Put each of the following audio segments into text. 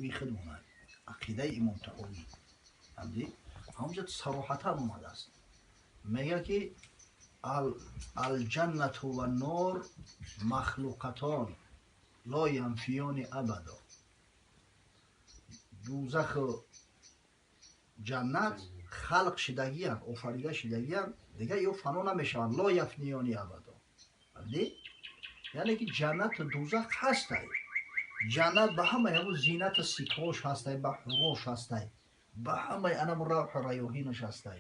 Таҳовӣ худмона, ақидаи имом Таҳовӣ. Фаҳмидӣ? Ҳамонҷо сароҳатан омадааст. Мегӯяд ки алҷаннату ваннор махлуқатон ло янфиёни абадо. Дӯзаху ҷаннат халқ шидагиян, офарида шидагиян, дигар ё фано намешаванд. Ло яфниёни абадо. Фаҳмидӣ? Яъне ки ҷаннату дӯзах ҳастай. Ҷаннат ба ҳамаи ҳамун зинату ситош ҳастай, ба ҳурош ҳастай, ба ҳамаи анаму равҳу раёҳинаш ҳастай.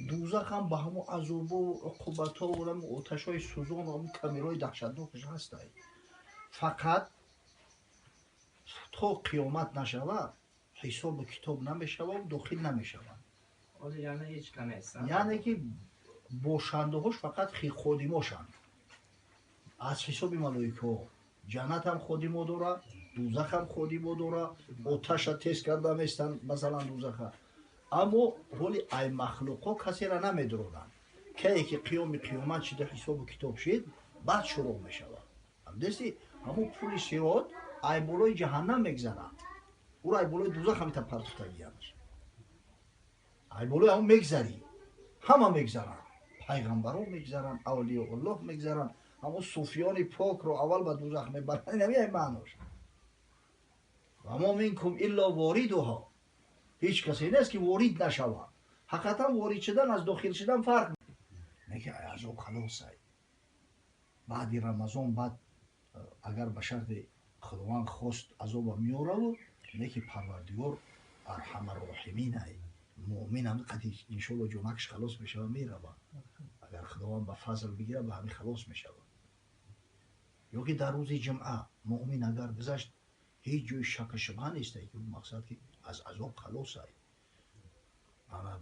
Дӯзах ҳам ба ҳамун азобову уқубатову ҳамун оташҳои сӯзону ҳамун камерои даҳшатнокаш ҳастай. Фақат то қиёмат нашавад, ҳисобу китоб намешавад, дохил намешавад. Яъне ки бошандаҳош фақат ходимошанд. Аз ҳисоби малоикаҳо. Ҷаннат ҳам ходимо дора, дӯзах ҳам ходимо дора, оташа тез карда местанд, масалан дӯзаха. Аммо ҳоли ай махлуқҳо касеро намедуроданд. Кае ки қиёми қиёмат шида ҳисобу китоб шид, баъд шурӯъ мешавад. Ҳамдести ҳамун пули сирот ай болои ҷаҳаннам мегзарад. Уро ай болои дӯзах ҳамита партуфтагиянаш. Ай болои ҳамун мегзарӣ. Ҳама мегзаранд. Пайғамбарон мегзаранд, авлиёуллоҳ мегзаранд. Ҳамун суфиёни покро аввал ба дӯзах мебаранд. Ин ҳамин ай маънош. Ва мо минкум илло воридуҳо. Ҳеҷ касе нест ки ворид нашавад. Ҳақиқатан ворид шудан аз дохил шудан фарқ меки азоб халосай. Баъди Рамазон баъд агар ба шарти Худованд хост азоба меораву, неки Парвардигор арҳамарроҳиминай. Муъмин ҳам қади иншоалло ҷонакш халос мешава, мерава. Агар Худованд ба фазл бигирад, ба ҳамин халос мешава. Ё ки дар рӯзи ҷумъа муъмин агар гузашт, ҳеҷ ҷои шаку шубҳа нестай ки мақсад ки аз азоб халосай. Ана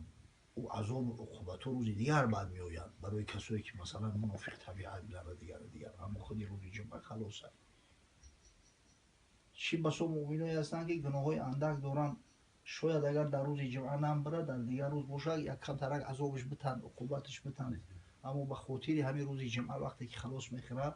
ӯ азобу уқубатҳо рӯзи дигар баъд меоянд барои касое ки масалан мунофиқ табиат буданд ва дигару дигар. Аммо худи рӯзи ҷумъа халосай. Чӣ басо муъминое ҳастанд ки гуноҳҳои андак доранд, шояд агар дар рӯзи ҷумъа намбирад, дар дигар рӯз бошад, як камтарак азобаш битанд, уқубаташ битанд. Аммо ба хотири ҳамин рӯзи ҷумъа вақте ки халос мехӯрад,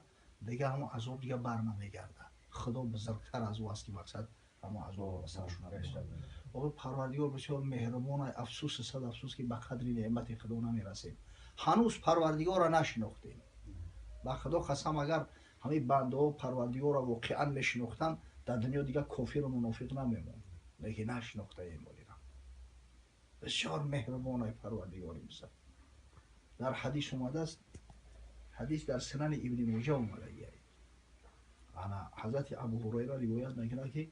дигар ҳамон азоб дигар бар намегардад. Худо бузургтар аз ӯ аст ки мақсад ҳамон азоб ба сарашон нарасад. Охир Парвардигор бисёр меҳрубон ай, афсӯс сад афсӯс ки ба қадри неъмати Худо намерасем. Ҳанӯз Парвардигорро нашинохтем. Ба Худо қасам, агар ҳамин бандаҳо Парвардигорро воқеан мешинохтанд, дар дунё дигар кофиру мунофиқ намемонд. Лекин нашинохтаем олира. Бисёр меҳрубон ай Парвардигори бисар. Дар ҳадис омадааст, ҳадис дар Сунани Ибни Моҷа омадагиай. Ана ҳазрати Абу Ҳурайра ривоят мекунад ки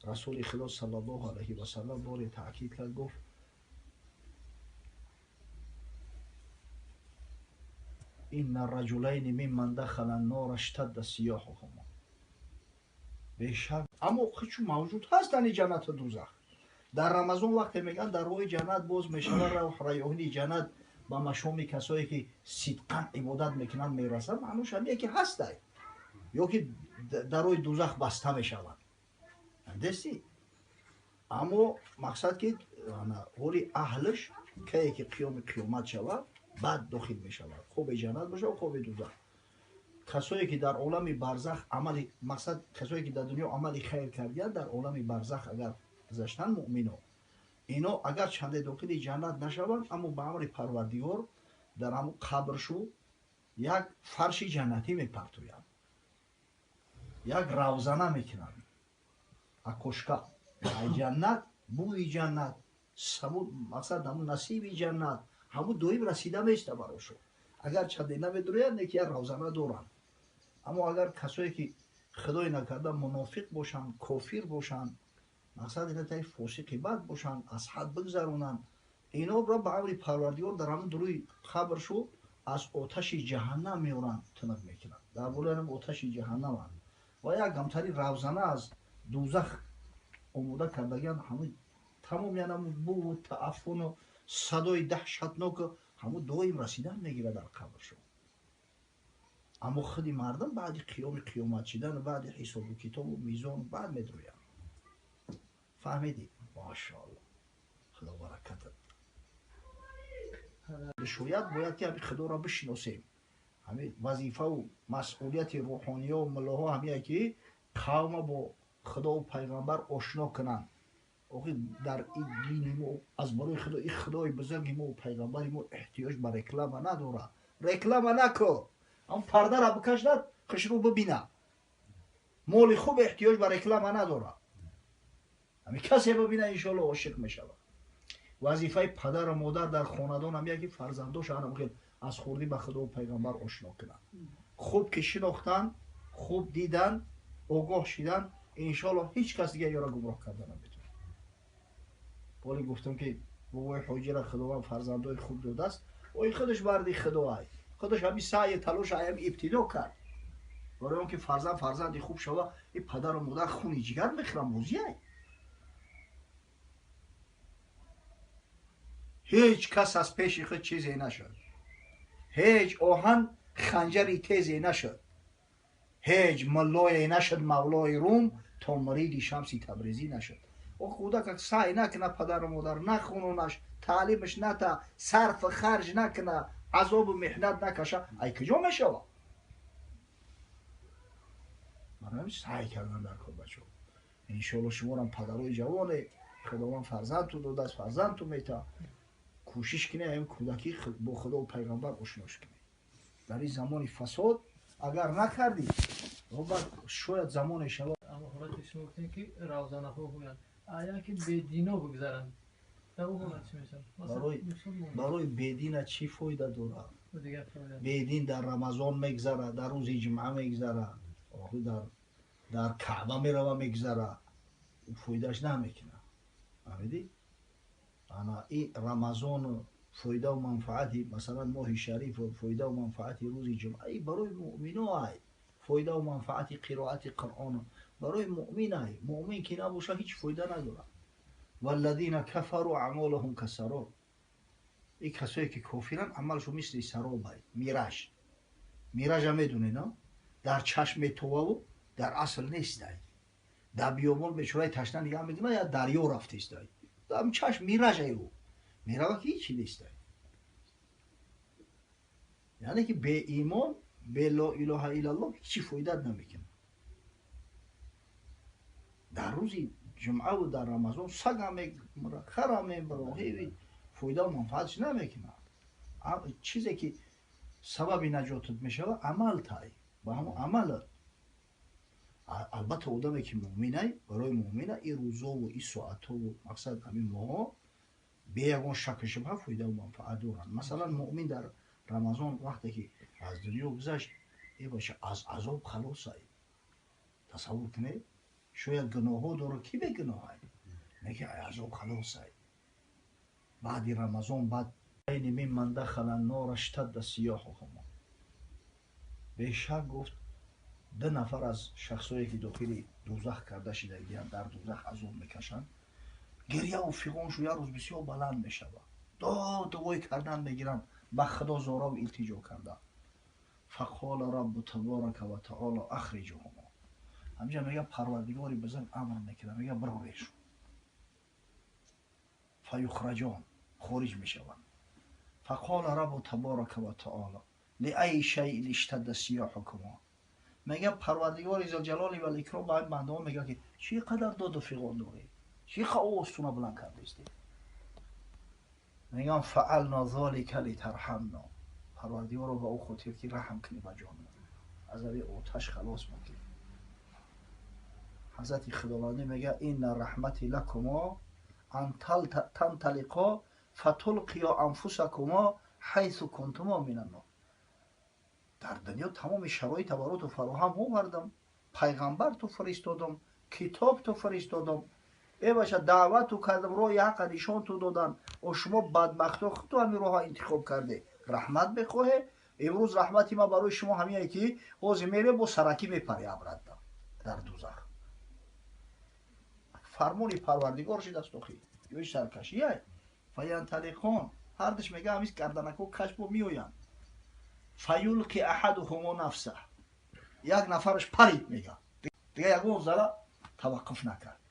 Расули Худо саллаллоҳу алайҳи васаллам боре таъкид кард, гуфт: инна раҷулайни мимман дахала аннора иштадда сиёҳуҳума. Бешак, аммо чун мавҷуд ҳастанд ҷаннату дӯзах. Дар Рамазон вақте мегӯянд дарҳои ҷаннат боз мешавад, равҳ раёҳини ҷаннат ба машоми касое ки сидқан ибодат мекунанд мерасад, маънош ҳамие ки ҳастай. Ё ки дарои дӯзах баста мешавад. Дести? Аммо мақсад ки ҳоли аҳлш кае ки қиёми қиёмат шавад, баъд дохил мешавад. Хоби ҷаннат бошад, хоби дӯзах. Касое ки дар олами барзах амали мақсад, касое ки дар дунё амали хайр кардиянд, дар олами барзах агар гузаштанд муъмино, ино агар чанде дохили ҷаннат нашаванд, аммо ба амри Парвардигор дар ҳамун қабршу як фарши ҷаннатӣ мепартоянд, як равзана мекунанд, акошка ай ҷаннат, бӯи ҷаннат, саму мақсад ҳамун насиби ҷаннат, ҳамун доим расида меиста барошо. Агар чанде намедуроянд, неки як равзана доранд. Аммо агар касое ки худое накарда мунофиқ бошанд, кофир бошанд, мақсад ина таи фосиқи бад бошанд, аз ҳад бигзаронанд, инобро ба амри Парвардигор дар ҳамун дуруи қабршу аз оташи ҷаҳаннам меоранд, тунук мекунанд. Дар болои ҳам оташи ҷаҳаннаманд. Ва як гамтари равзана аз дӯзах омода кардагианд, ҳамун тамоми ҳамун бӯву тааффуну садои даҳшатноку ҳамун доим расидан мегирад дар қабршон. Аммо худи мардум баъди қиёми қиёмат шидан, баъди ҳисобу китобу мизону баъд медроянд. Фаҳмидӣ? Машоалло. Худо баракатат. Шояд бояд ки ҳамин Худоро бишиносем. Ҳамин вазифаву масъулияти рӯҳониё муллоҳо ҳамие ки қавма бо Худову пайғамбар ошно кунанд. Охи дар ин дини мо аз барои Худо, ин Худои бузурги мо пайғамбари мо эҳтиёҷ ба реклама надорад. Реклама нако, ҳам пардара бикашнад, хушрӯ бибина. Моли хуб эҳтиёҷ ба реклама надорад. Ҳамин касе бибина, иншоалло ошиқ мешавад. Вазифаи падару модар дар хонадон ҳам яке фарзандош ҳам аз хурдӣ ба Худову пайғамбар ошно кунанд. Хуб ки шинохтан, хуб дидан, огоҳ шидан, иншоалло ҳеҷ кас дигар ёро гумроҳ карда наметавонад. Боли гуфтам ки бобои ҳоҷира Худованд фарзандои хуб додааст, ой худаш марди Худоай. Худаш ҳамин саъи талош аям ибтидо кард. Барои он ки фарзанд фарзанди хуб шава, ин падару модар хуни ҷигар мехӯранд, бозиай. Ҳеҷ кас аз пеши худ чизе нашуд. Ҳеҷ оҳан ханҷари тезе нашуд. Ҳеҷ муллое нашуд мавлои Рум, то муриди Шамси Табрезӣ нашуд. О кӯдак саъй накуна, падару модар нахунонаш, таълимаш ната, сарфу харҷ накуна, азобу меҳнат накаша, ай куҷо мешава? Барои саъй кардан дар кор бачаҳо. Иншоалло шуморам падарои ҷавоне, Худованд фарзандту додааст, фарзандту мета. Кӯшиш кунед ҳамин кӯдакӣ бо Худову пайғамбар ошнош кунед. Дар ин замони фасод агар накардӣ, баъд шояд замоне шавад. Аммо ҳолате шумо гуфтем ки равзанаҳо гӯянд, ая ки бедино бигзаранд, дар он ҳолат чӣ мешавад? Барои бедина чӣ фоида дорад? Бедин дар Рамазон мегзарад, дар рӯзи ҷумъа мегзарад, дар Каъба мерава мегзарад, фоидааш намекунад. Фаҳмидӣ? Ана и Рамазон фоидаву манфаати, масалан моҳи шариф фоидаву манфаати рӯзи ҷумъа и барои муъмино ай, фоидаву манфаати қироати Қуръон барои муъмин ай. Муъмин ки набоша ҳеҷ фоида надорад. Валлазина кафару аъмолуҳум касароб. И касое ки кофиранд, амалшон мисли сароб ай, мираж. Миража медонед, на? Дар чашм метоваву дар асл нест ай. Дар биёбон бечораи ташна нигаҳ мекунад, я дарё рафтест ай. Ам чашм мираж ай ӯ. Мерава ки ҳечи нест ай. Яъне ки беимон, бе ло илоҳа иллаллоҳ ҳечи фоидат намекунад. Дар рӯзи ҷумъаву дар Рамазон сагам мемра, харам мемра, ҳеҷ фоидаву манфаатш намекунад. Чизе ки сабаби наҷотат мешавад, амал тай. Ба ҳамон амалат. Албатта одаме ки муъминай, барои муъмина и рӯзову и соатову мақсад ҳамин моҳҳо бе ягон шакку шубҳа фоидаву манфаат доранд. Масалан муъмин дар Рамазон вақте ки аз дунё гузашт, е баша аз азоб халосай. Тасаввур кунед, шояд гуноҳҳо дорад, ки бегуноҳай? Меги азоб халосай. Баъди Рамазон баъд мимман дахала нора штадда сиёҳуҳум. Бешак гуфт ду нафар аз шахсое ки дохили дӯзах карда шидагиянд, дар дӯзах азоб мекашанд, гирьяву фиғоншу як рӯз бисёр баланд мешавад. Дод вой кардан мегиранд, ба Худо зораву илтиҷо карда. Фақола раббу таборака ва таоло ахриҷуҳумо. Ҳамҷа мега Парвардигори бузург амр мекунад, мега бировешу. Фаюхраҷон, хориҷ мешаванд. Фақола раббу таборака ва таоло лиайи шайъин иштадда сиёҳукумо. Мега Парвардигори зулҷалоли вал икром ба ин бандаҳо мега ки чӣ қадар доду фиғон доред, чӣ қадар овозтуна баланд кардистед. Мегам фаална золика литарҳамна. Парвардигоро ба ӯ хотир ки раҳм кунӣ ба ҷони, аз ави оташ халос мекунӣ. Ҳазрати Худовандӣ мега инна раҳмати лакумо ан танталиқо фатулқиё анфусакумо ҳайсу кунтумо минаннор. Дар дунё тамоми шароита бароту фароҳам овардам, пайғамбарту фиристодам, китобту фиристодам, э баша даъвату кардам, роҳи ҳаққа нишонту додам. О шумо бадбахто худту ҳамин роҳа интихоб карде. Раҳмат мехоҳе? Имрӯз раҳмати ман барои шумо ҳамине ки ҳозир мере бо саракӣ мепаре абратда дар дӯзах. Фармони Парвардигор шидаст охи. Ё саркашӣ ай. Фаянталиқон ҳардаш мега ҳамис гарданако кашбо меоянд. Фаюлқи аҳадуҳумо нафсаҳ. Як нафараш парид мега. Дига ягон зара таваққуф накард.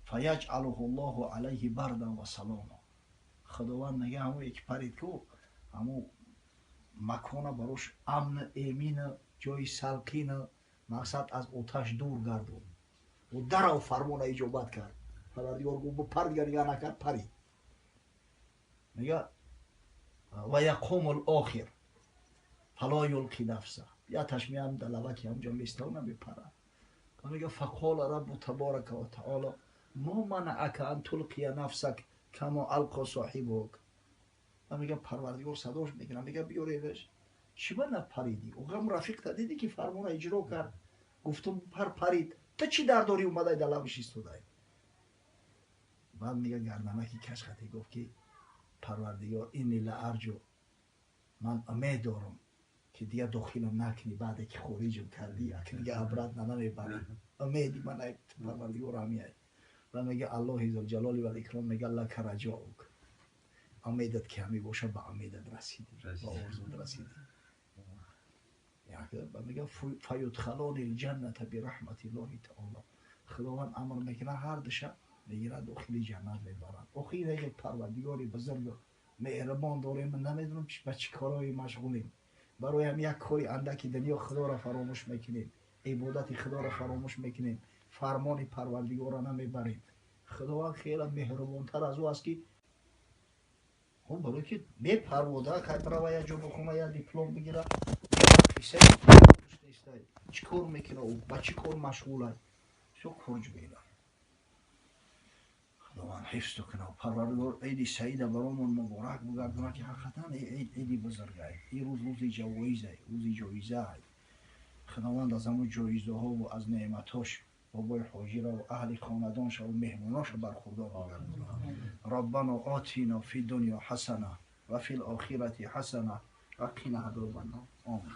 Фаяҷъалуҳу ллоҳу алайҳи бардан ва салома. Худованд мега ҳамое ки парид ку ҳамун макона барош амн, эмина, ҷои салқина, Мақсад аз оташ дур гардон. Ӯ дарав фармона иҷобат кард. Парвардигор гуфт бупар, дигар нигаҳ накард, парид. Мега ва яқуму л-охир фала юлқи нафса. Яташ меам дар лаваки ҳамҷо меставона мепарад. Мега фақола раббу табарака ва таоло мо манаъака ан тулқия нафсак камо алқо соҳибук. Мега Парвардигор садош мекунад, мега биёревеш, чӣ ба напаридӣ? Ӯ ғам рафиқта дидӣ ки фармона иҷро кард, гуфтум пар, парид, ту чӣ дар дорӣ омадай дар лавиш истодай? Баъд мега гарданаки кашхате гуфт ки Парвардигор, инни ла арҷу, ман умед дорам ки дигар дохилам накунӣ, баъде ки хориҷам кардӣ, аки дига обратно намебарӣ. Умеди ман Парвардигор ҳамияй. Ва мега Аллоҳи зулҷалоли вал икром мега лака раҷоук, умедат ки ҳами боша, ба умедат расидӣ, ба орзуд расидӣ. Мега фаюдхалони лҷанната бираҳматиллоҳи таоло. Худованд амр мекунад, ҳар душа мегирад, дохили ҷаннат мебарад. Охир як Парвардигори бузург меҳрибон дорем, намедонам ба чӣ корҳое машғулем. Барои ҳам як кори андаки дунё Худоро фаромӯш мекунем, ибодати Худоро фаромӯш мекунем, фармони Парвардигорро намебарем. Худованд хеле меҳрубонтар аз ӯ аст ки хуб барои ки бепарвода кай бирава, як ҷо бихона, як диплом бигира, чӣ кор мекуна, ӯ ба чӣ кор машғулай? Всё курҷ бела. Худованд ҳифзту кунад. Парвардигор иди саида баромон муборак бугардонад, ки ҳақиқатан ид иди бузургай. Ин рӯз рӯзи ҷавоизай, рӯзи ҷоизаай. Худованд аз ҳамун ҷоизаҳову аз неъматҳош бобои ҳоҷираву аҳли хонадоншаву меҳмоноша бархурдор бугардонад. Раббано отино фи дунё ҳасана ва фи лохирати ҳасана ва қина азобаннор. Омин.